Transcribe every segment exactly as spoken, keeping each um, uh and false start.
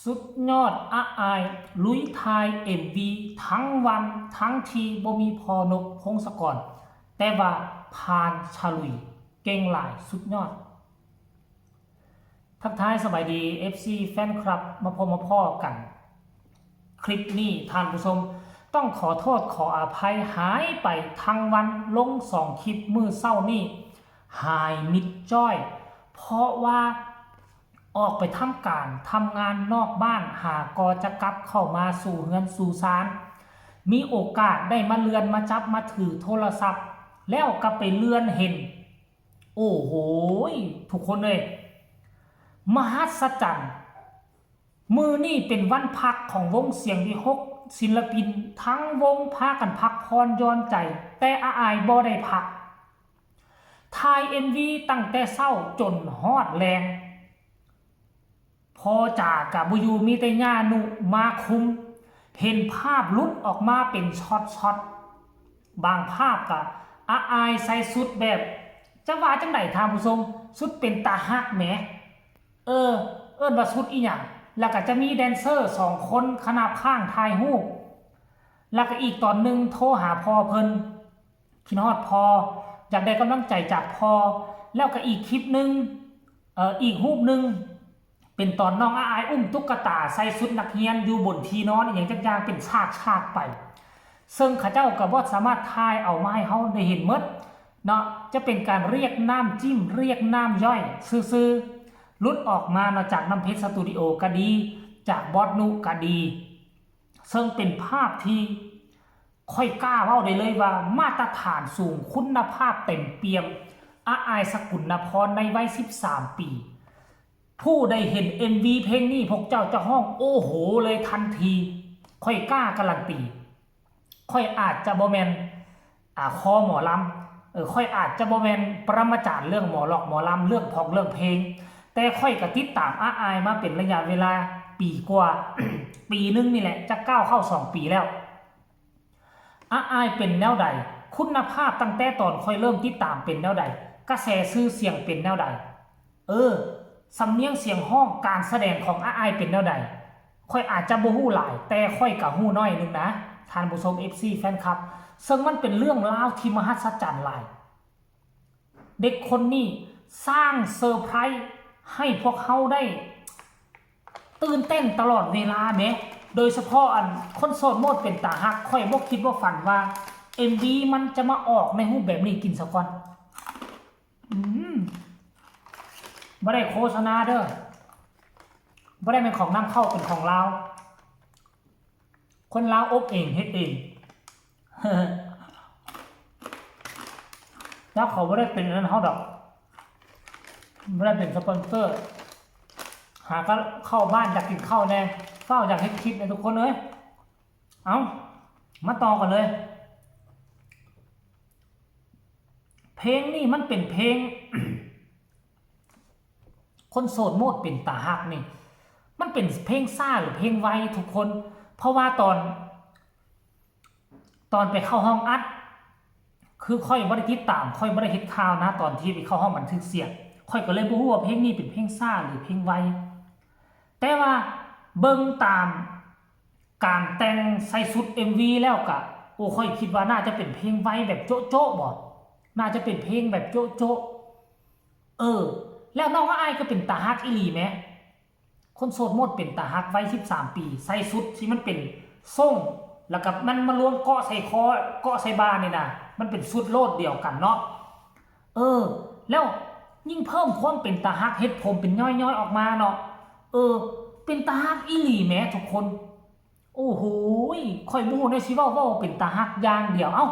สุดยอด อ้ายลุยถ่าย เอ็มวี ทั้งวัน ทั้งที่บ่มีพ่อนกพงศกร แต่ว่าผ่านฉลุย เก่งหลาย สุดยอด ทักทายสบายดี เอฟซี แฟนคลับ มาพบมาพ้อกัน คลิปนี้ท่านผู้ชม ต้องขอโทษขออภัย หายไปทั้งวัน ลงสองคลิปมื้อเช้านี้ หายมิดจ้อย เพราะว่า ออกไปทำการทำงานนอกบ้าน หาก็จะกลับเข้ามาสู่เฮือนสู่ซาน มีโอกาสได้มาเลื่อนมาจับมาถือโทรศัพท์ แล้วก็ไปเลื่อนเห็น โอ้โหย ทุกคนเลย มหัศจรรย์ มื้อนี้เป็นวันพักของวงเสียงวิหค ศิลปินทั้งวงพากันพักผ่อนหย่อนใจ แต่อ้ายบ่ได้พัก ถ่าย เอ็มวี ตั้งแต่เช้าจนฮอดแลง พ่อจ๋ากะบ่อยู่ มีแต่ย่านุมาคุม เห็นภาพหลุดออกมาเป็นช็อตๆ บางภาพกะอ้ายใส่ชุดแบบ จะว่าจั่งใดท่านผู้ชม ชุดเป็นตาฮักแหม เออ เอิ้นว่าชุดอีหยัง แล้วก็จะมีแดนเซอร์สองคน คณะข้างถ่ายรูป แล้วก็อีกตอนหนึ่งโทรหาพ่อเพิ่น คิดฮอดพ่อ อยากได้กำลังใจจากพ่อ แล้วก็อีกคลิปหนึ่ง เอ่อ อีกรูปหนึ่ง เป็นตอนน้องอ้ายอุ้มตุ๊กตาใส่ชุดนักเรียนอยู่บนที่นอน อีหยังจักอย่างเป็นฉากๆ ไป ซึ่งเขาเจ้าก็บ่สามารถถ่ายเอามาให้เฮาได้เห็นหมดเนาะ จะเป็นการเรียกน้ำจิ้ม เรียกน้ำย่อยซื่อๆ หลุดออกมาเนาะ จากน้ำเพชรสตูดิโอก็ดี จากบอสนุก็ดี ซึ่งเป็นภาพที่ข้อยกล้าเว้าได้เลยว่ามาตรฐานสูง คุณภาพเต็มเปี่ยม อ้ายสกุลนพรในวัยสิบสามปี ผู้ใดเห็น เอ็มวี เพลงนี้พวกเจ้าจะฮ้องโอ้โหเลยทันที ข้อยกล้าการันตี ข้อยอาจจะบ่แม่น อ่า คอหมอลำ เออ ข้อยอาจจะบ่แม่นปรมาจารย์เรื่องหมอล็อกหมอลำ เรื่องพอกเรื่องเพลง แต่ข้อยก็ติดตามอ้ายมาเป็นระยะเวลาปีกว่า ปีหนึ่งนี่แหละ จะก้าวเข้าสองปีแล้ว อ้ายเป็นแนวใด คุณภาพตั้งแต่ตอนข้อยเริ่มติดตามเป็นแนวใด กระแสชื่อเสียงเป็นแนวใด เออ สำเนียงเสียงฮ้อง การแสดงของอ้ายเป็นแนวใด ข้อยอาจจะบ่ฮู้หลาย แต่ข้อยก็ฮู้น้อยหนึ่งนะ ท่านผู้ชม เอฟซี แฟนคลับ ซึ่งมันเป็นเรื่องราวที่มหัศจรรย์หลาย เด็กคนนี้สร้างเซอร์ไพรส์ให้พวกเฮาได้ตื่นเต้นตลอดเวลาแหม โดยเฉพาะอันคนโสดโสดเป็นตาฮัก ข้อยบ่คิดบ่ฝันว่า เอ็มวี มันจะมาออกในรูปแบบนี้ กินซะก่อน อืม บ่ได้โฆษณาเด้อ บ่ได้เป็นของนำเข้า เป็นของลาว คนลาวอบเองเฮ็ดเอง แล้วเขาบ่ได้เป็นอันนั้นเฮาดอก บ่ได้เป็นสปอนเซอร์ หาก็เข้าบ้านอยากกินข้าวแน่ เฝ้าอยากเฮ็ดคลิปแน่ทุกคนเอ้ย เอ้า มาต่อกันเลย เพลงนี่มันเป็นเพลง คนโสดโสดเป็นตาฮักนี่ มันเป็นเพลงซ่าหรือเพลงไวทุกคน เพราะว่าตอน ตอนไปเข้าห้องอัด คือข้อยบ่ได้ติดตาม ข้อยบ่ได้เฮ็ดข่าวนะ ตอนที่ไปเข้าห้องบันทึกเสียง ข้อยก็เลยบ่ฮู้ว่าเพลงนี้เป็นเพลงซ่าหรือเพลงไว แต่ว่าเบิ่งตามการแต่งใส่ชุด เอ็มวี แล้วกะ โอ้ ข้อยคิดว่าน่าจะเป็นเพลงไวแบบโจ๊ะๆ บ่ น่าจะเป็นเพลงแบบโจ๊ะๆ เออ แล้วน้องอ้ายก็เป็นตาฮักอีหลีแหม คนโสดโสดเป็นตาฮักวัยสิบสามปี ใส่ชุดที่มันเป็นส่ง แล้วก็มันมาลวมเกาะใส่คอ เกาะใส่บ่านี่นะ มันเป็นชุดโลดเดียวกันเนาะ เออ แล้วยิ่งเพิ่มความเป็นตาฮัก เฮ็ดผมเป็นย้อยๆ ออกมาเนาะ เออ เป็นตาฮักอีหลีแหมทุกคน โอ้โหย ข้อยบ่ฮู้แนวสิเว้า เว้าเป็นตาฮักอย่างเดียว เอ้า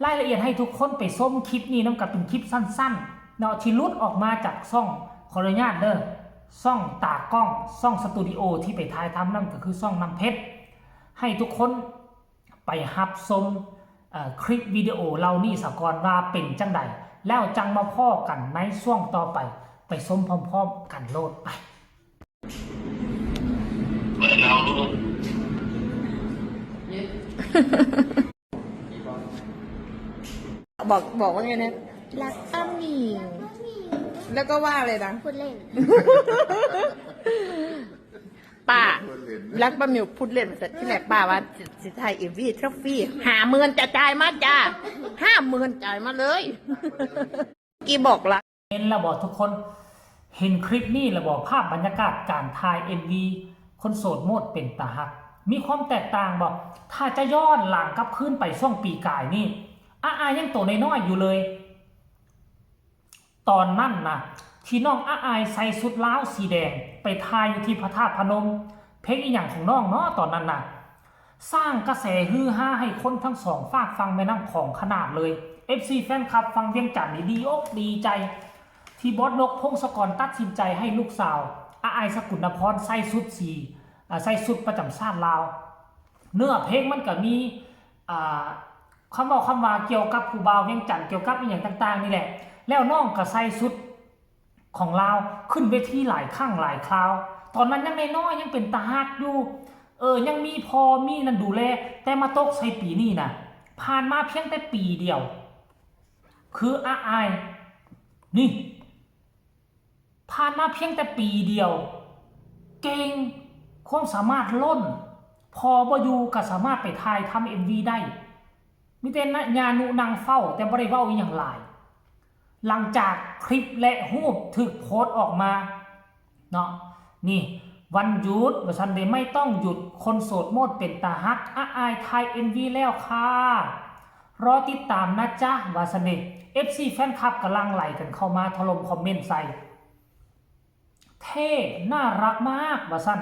รายละเอียดให้ทุกคนไปชมคลิปนี้นำกัน เป็นคลิปสั้นๆ เนาะ ที่หลุดออกมาจากช่อง ขออนุญาตเด้อ ช่องตากล้อง ช่องสตูดิโอที่ไปถ่ายทำนั่นก็คือช่องน้ำเพชร ให้ทุกคนไปรับชม เอ่อ คลิปวิดีโอเหล่านี้ซะก่อนว่าเป็นจั่งใด แล้วจั่งมาพ้อกันในช่วงต่อไป ไปชมพร้อมๆ กันโลดไป บอกบอกว่าไงนะ รักป้าหมิว แล้วก็ว่าอะไรนะ พูดเล่น ป้า รักป้าหมิวพูดเล่นมาแต่ที่แรกป้าว่าสิสิถ่ายเอ็มวีเท่าฟรีห้าหมื่นจะจ่ายมาจ้าห้าหมื่นจ่ายมาเลย กี่บอกละ เห็นแล้วบอกทุกคน เห็นคลิปนี้แล้วบอกภาพบรรยากาศการถ่าย เอ็มวี คนโสดโหมดเป็นตาฮัก มีความแตกต่างบอกถ้าจะย้อนหลังกลับคืนไปช่วงปีกายนี่อาอายยังโตน้อยๆอยู่เลย ตอนนั้นนะที่น้องอาอายใส่ชุดลาวสีแดง ไปถ่ายอยู่ที่พระธาตุพนม เพลงอีหยังของน้องเนาะตอนนั้นนะสร้างกระแสฮือฮาให้คนทั้งสองฟากฝั่งแม่น้ำของขนาดเลย เอฟซี แฟนคลับฝั่งเวียงจันทน์นี่ดีอกดีใจ ที่บอสนกพงศกรตัดสินใจให้ลูกสาวอาอายสกุลนพรใส่ชุดสีอ่าใส่ชุดประจำชาติลาว เนื้อเพลงมันก็มีอ่าคำเว้าคำว่าเกี่ยวกับผู้บ่าวเวียงจันทน์เกี่ยวกับอีหยังต่างๆนี่แหละ แล้วน้องก็ใส่ชุดของลาวขึ้นเวทีหลายครั้งหลายคราว ตอนนั้นยังน้อยๆยังเป็นตาฮักอยู่ เออ ยังมีพ่อมีนั่นดูแล แต่มาตกใส่ปีนี้นะผ่านมาเพียงแต่ปีเดียว คืออาอาย นี่ ผ่านมาเพียงแต่ปีเดียว เก่ง ความสามารถล้น พอบ่อยู่ก็สามารถไปถ่ายทำเอ็มวีได้ มีแต่ญาณุนั่งเฝ้า แต่บ่ได้เว้าอีหยังหลาย หลังจากคลิปและรูปถูกโพสต์ออกมาเนาะ นี่ วันหยุดว่าซั่นเด้ ไม่ต้องหยุด คนโสดโหมดเป็นตาฮัก อาอายถ่ายเอ็มวีแล้วค่ะ รอติดตามนะจ๊ะ ว่าซั่นเด้ เอฟซี แฟนคลับกำลังไหลกันเข้ามาถล่มคอมเมนต์ใส่ เท่ น่ารักมาก ว่าซั่น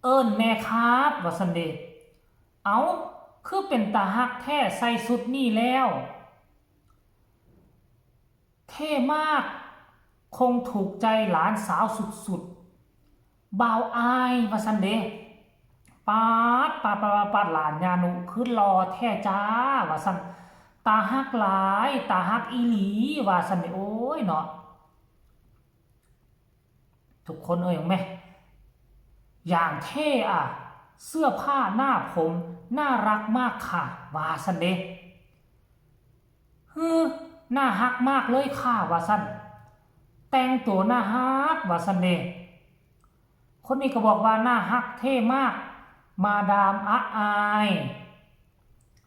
เอิ้นแม่ครับ ว่าซั่นเด้ เอ้า คือเป็นตาฮักแท้ใส่ชุดนี้แล้ว เท่มาก คงถูกใจหลานสาวสุดๆ บ่าวอาย ว่าซั่นเด้ ปาด ปาด ปาด ปาด ปาด หลานญาณุคือหล่อแท้จ้า ว่าซั่น ตาฮักหลาย ตาฮักอีหลี ว่าซั่นเด้ โอ้ยเนาะ ทุกคนเอ้ยแม่ อย่างเท่อะ เสื้อผ้าหน้าผมน่ารักมากค่ะ ว่าซั่นเด้ ฮือ น่าฮักมากเลยค่ะ ว่าซั่น แต่งตัวน่าฮัก ว่าซั่นเด้ คนนี้ก็บอกว่าน่าฮักเท่มาก มาดามอาอาย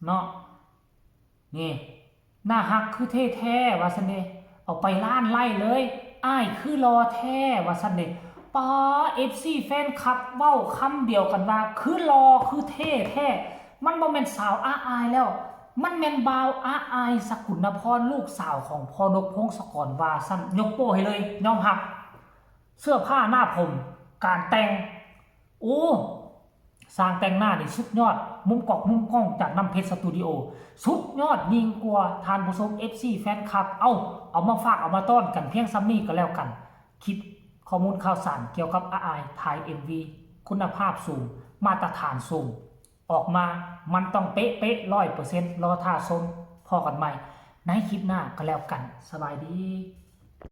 เนาะ นี่ น่าฮักคือเท่แท้ ว่าซั่นเด้ เอาไปล้านไล่เลย อ้ายคือหล่อแท้ ว่าซั่นเด้ ปา เอฟซี แฟนคลับเว้าคำเดียวกันว่า คือหล่อคือเท่แท้ มันบ่แม่นสาวอาอายแล้ว มันแม่นบ่าวอาอาย สกุลนพร ลูกสาวของพ่อนกพงศกร ว่าซั่น ยกโป้ให้เลย ยอมรับ เสื้อผ้าหน้าผม การแต่ง โอ้ ช่างแต่งหน้านี่สุดยอด มุมกล้องมุมกล้องจากน้ำเพชรสตูดิโอ สุดยอดยิ่งกว่า ท่านผู้ชม เอฟซี แฟนคลับ เอ้า เอามาฝากเอามาต้อนกันเพียงส่ำนี้ก็แล้วกัน คลิปข้อมูลข่าวสารเกี่ยวกับอาอายถ่ายเอ็มวี คุณภาพสูง มาตรฐานสูง ออกมามันต้องเป๊ะเป๊ะร้อยเปอร์เซ็นต์ รอท่าชม พ้อกันใหม่ในคลิปหน้าก็แล้วกัน สบายดี